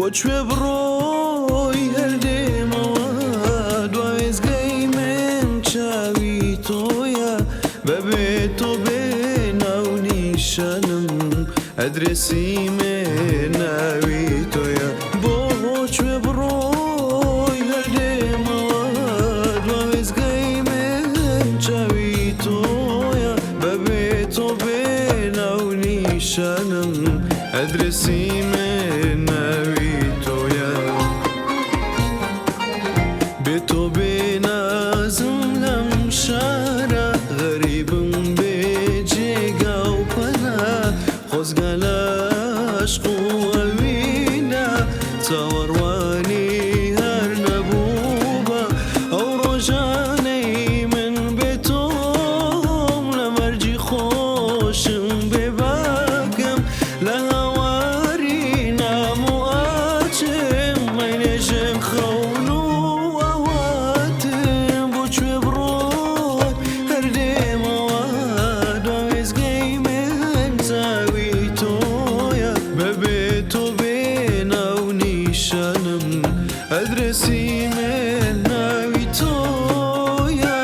بۆ کوێ بڕۆی هەر دێمەوە، دوا وێستگەی من چاوی تۆیە، بەبێ تۆ بێ ناونیشانم، ئەدرەسی من ناوی تۆیە. بۆ کوێ بڕۆی هەر دێمەوە، دوا وێستگەی من چاوی تۆیە، بەبێ تۆ بێ ناونیشانم، ئەدرەسی من ناوی تۆیە. بێ تۆ بێ نازم لەم شارە، غەریبم بێ جێگا و پەنا، خۆزگە لە عەشق و ئەوینە چاوەڕوانی هەر نەبووبا. ئەو ڕۆژانەی من بێ تۆم لە مەرگی خۆشم بێ باکم، لە هاواری نام و ئاچم مەینێژم خەون و ئاواتم. بۆ کوێ بڕۆی هەر دێمەوە، دوا وێستگەی من چاوی تۆیە، بەبێ تۆ بێ ناونیشانم، ئەدرەسی من ناوی تۆیە.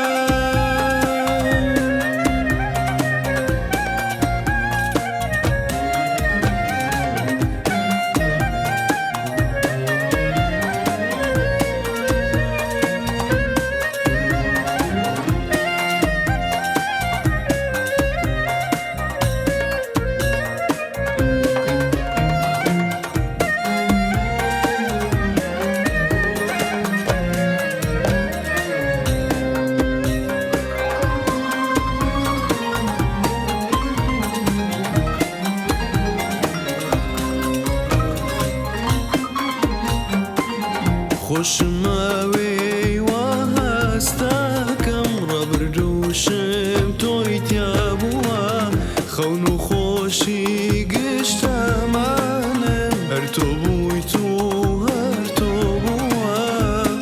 خۆشماوێی وا هەستەکەم ڕابردووشم تۆی تیا بووە، خەون و خۆشی گشتەمانم هەر تۆ بوویت و هەر تۆ بووە.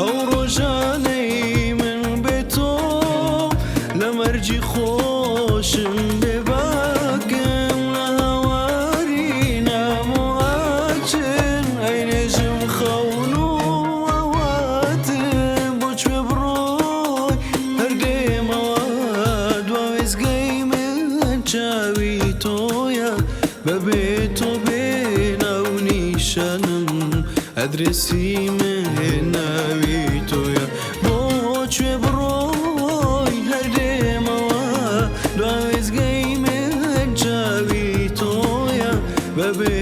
ئەو ڕۆژانەی من بێ تۆ لە مەرگی خۆشم بێ باکم، لە هاواری نام و ئاچن ئەینێژم خەون و ئاواتم. بۆ کوێ بڕۆی هەر دێمەوە، دوا وێستگەی من چاوی تۆیە، بەبێ تۆ بێ ناونیشانم، ئەدرەسی من ناوی تۆیە. بۆ کوێ بڕۆی هەر دێمەوە، دوا وێستگەی من چاوی تۆیە، بەبێ